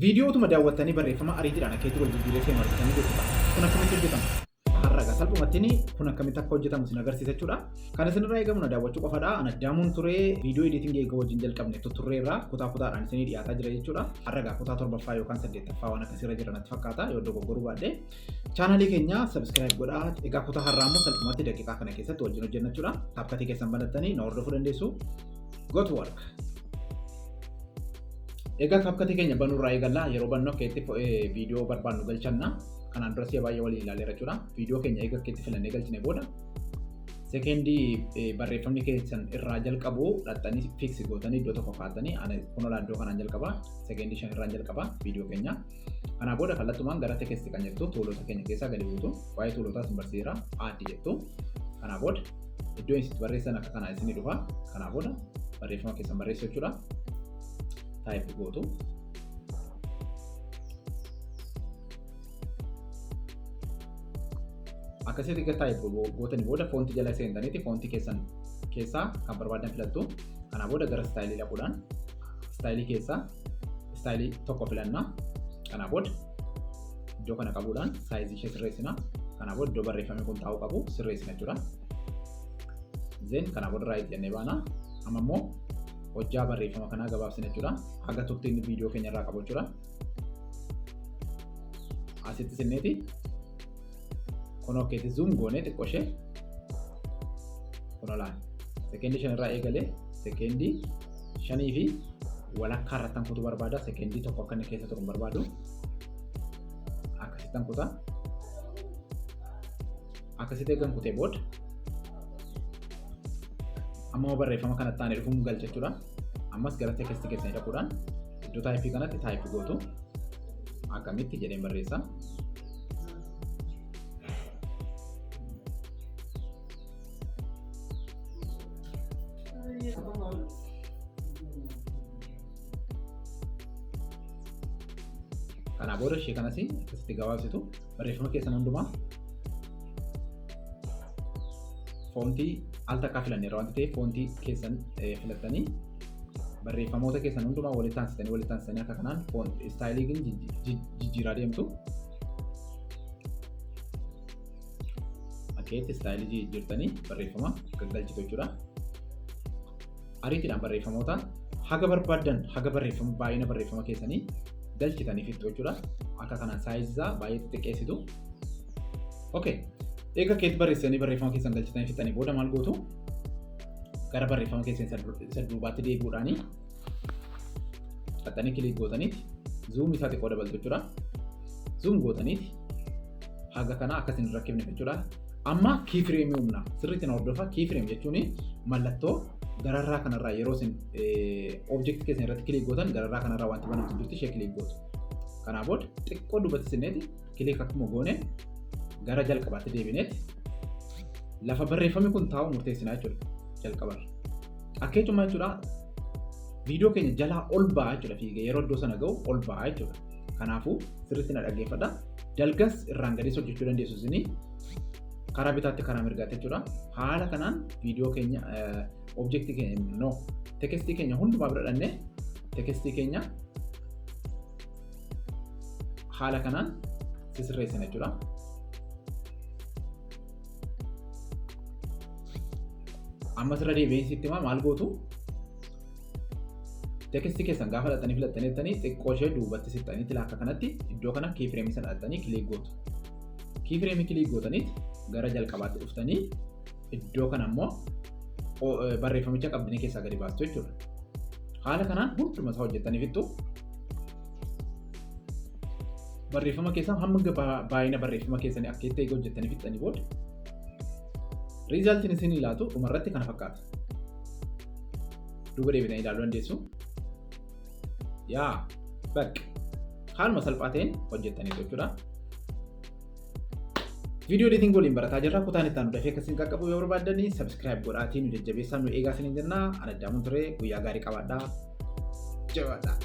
Viidiyootuma daawwattanii barreeffama ariitiidhaan akkeetti wal jijjiiree seenu argitanii jechuudha. Kun akkamitti hojjetama? Har'a egaa salphumatti kun akkamitti akka hojjetamu isin agarsiisa jechuudha. Kan isinirraa eegamu na daawwachuu qofadha. Ana Addaamuun ture viidiyoo ediitingii eega wajjin jalqabne tutturreerra kutaa kutaadhaan isinii dhiyaataa jira jechuudha. Har'a egaa kutaa torbaffaa yookaan saddeettaffaa waan akkasiirra jira natti fakkaata yoo dogoggoruu baadhe. Chaanaalii keenya subscribe godhaa. Egaa kutaa har'aa immoo salphumatti daqiiqaa kana keessatti wajjin hojjenna jechuudha. CapCut keessan banattanii na hordofuu dandeessu. Go to work. Egaa CapCut keenya banuurraa eegalla. Yeroo bannu akka itti viidiyoo barbaannu galchanna. Kanaan dura si'a baay'ee waliin ilaaleera jechuudha. Viidiyoo keenya eega akka itti filannee galchine booda sekeendii barreeffamni keessan irraa jalqabu dhaxxanii fiksi gootanii iddoo tokko kaa'attanii kunoo iddoo kanaan jalqaba sekeendii 5 irraan jalqaba viidiyoo keenya. Kanaa booda kallattumaan gara text kan jettu tuulota keenya keessaa gadi buutu. Waa'ee tuulotaa isin barsiiseera. Add jettu. Kanaa booda iddoo isin barreessan akka kanaa isinii dhufa. Kanaa booda barreeffama keessan barreessu jechuudha. Type gootu. Akkasitti egaa type gootanii booda foontii jala seentaniiti foontii keessan keessaa kan barbaadan filattu. Kanaa booda gara istaayilii dhaquudhaan istaayilii keessaa istaayilii tokko filanna. Kanaa booda iddoo kana qabuudhaan saayizii ishee sirreessina. Kanaa booda iddoo barreeffamni kun taa'uu qabu sirreessina jechuudha. Then kanaa booda right jennee baana. Amma immoo hojjaa barreeffama kanaa gabaabsina jechuudha. Haga turtiin viidiyoo keenya irraa qabu jechuudha. Asitti sinneeti kun okkeetti zoom goonee xiqqoo ishee kun olaan sekeendii 5 irraa eegalee sekeendii 5 fi walakkaa irratti kutuu barbaada. Sekeendii 1 akka inni keessa turu hin barbaadu. Akkasittan kuta. Akkasitti eegan kutee booda amma barreeffama kanatti aanee dhufuun galcha jechuudha. Ammas gara teekestii keessanii dhaquudhaan iddoo taayipii kanatti taayipii gootu. Akkamitti jedheen barreessa. Kanaa booda ishee kanas akkasitti gabaabsitu barreeffama keessan hundumaa foontii al takkaa filanneerra wanti ta'eef foontii keessan filattanii barreeffamoota keessan hundumaa walitti aansitanii walitti aansitanii akka kanaan istaayilii jijjiiraa deemtu. Akkeetti istaayilii jijjiirtanii barreeffama gaggalchitu jechuudha. Ariitiidhaan barreeffamoota haga barbaaddan haga barreeffama baay'ina barreeffama keessanii galchitanii fixxu jechuudha. Akka kanaan saayizii isaa baay'ee xixiqqeessitu. Okay. Eega keetti barreessanii barreeffama keessan galchitanii fixxanii booda maal gootu? Gara barreeffama keessan isa duubaatti deebi'uudhaanii xaxxanii kiliik gootaniiti zuum isaa xiqqoo dabaltu jechuudha. Zuum gootaniiti haga kana akka isin hin rakkifne jechuudha. Amma keyframe uumna. Sirriitti na hordofa. Keyframe jechuun mallattoo gararraa kanarraa yeroo isin object keessan irratti kiliik gootan gararraa kanarraa wanti banamtu jirti ishee kiliik gootu. Kanaa booda xiqqoo duubatti sinneeti kiliik akkuma goone gara jalqabaatti deebineeti lafa barreeffamni kun taa'u murteessinaa jechuudha jalqabarra. Akka jechuun maal jechuudha viidiyoo keenya jalaa ol ba'a jechuudha fiigee yeroo iddoo sana ga'u ol ba'a jechuudha. Kanaafuu sirriitti na dhaggeeffadha. Dalgas irraan gadiis hojjechuu dandeessu isinii karaa bitaatti karaa mirgaatti jechuudha. Haala kanaan viidiyoo keenya objektii keenya no tekestii keenya hundumaa bira dhannee tekestii keenya haala kanaan sisirreessina jechuudha. Ammas irra deebi'een sitti himaa maal gootu? Tekstii keessan gaafa dhaxxanii filattanii jettanii xiqqoo ishee duubatti siqxanii tila akka kanatti iddoo kana keyframe sana dhaxxanii kiliik gootu. Keyframe kiliik gootaniit gara jalqabaatti dhuftanii iddoo kana immoo barreeffamicha qabdanii keessaa gadi baastu jechuudha. Haala kanaan hunduma isaa hojjettanii fixxu. Barreeffama keessan hamma baay'ina barreeffama keessanii akka itti eega hojjettanii fixxanii booda riizaaltiin isin ilaatu dhumarratti kana fakkaata. Duuba deebitanii ilaaluu dandeessu. Yaa bakka haaluma salphaa ta'een hojjettanii jechuudha. Viidiyoo editing waliin barataa jirra. Kutaan itti aanu dafee akka isin qaqqabu yoo barbaaddanii subscribe godhaatii nu jajjabeessaa nu eegaa isiniin jenna. Ana Addaamuun ture guyyaa gaarii qabaadhaa. Jabaadhaa.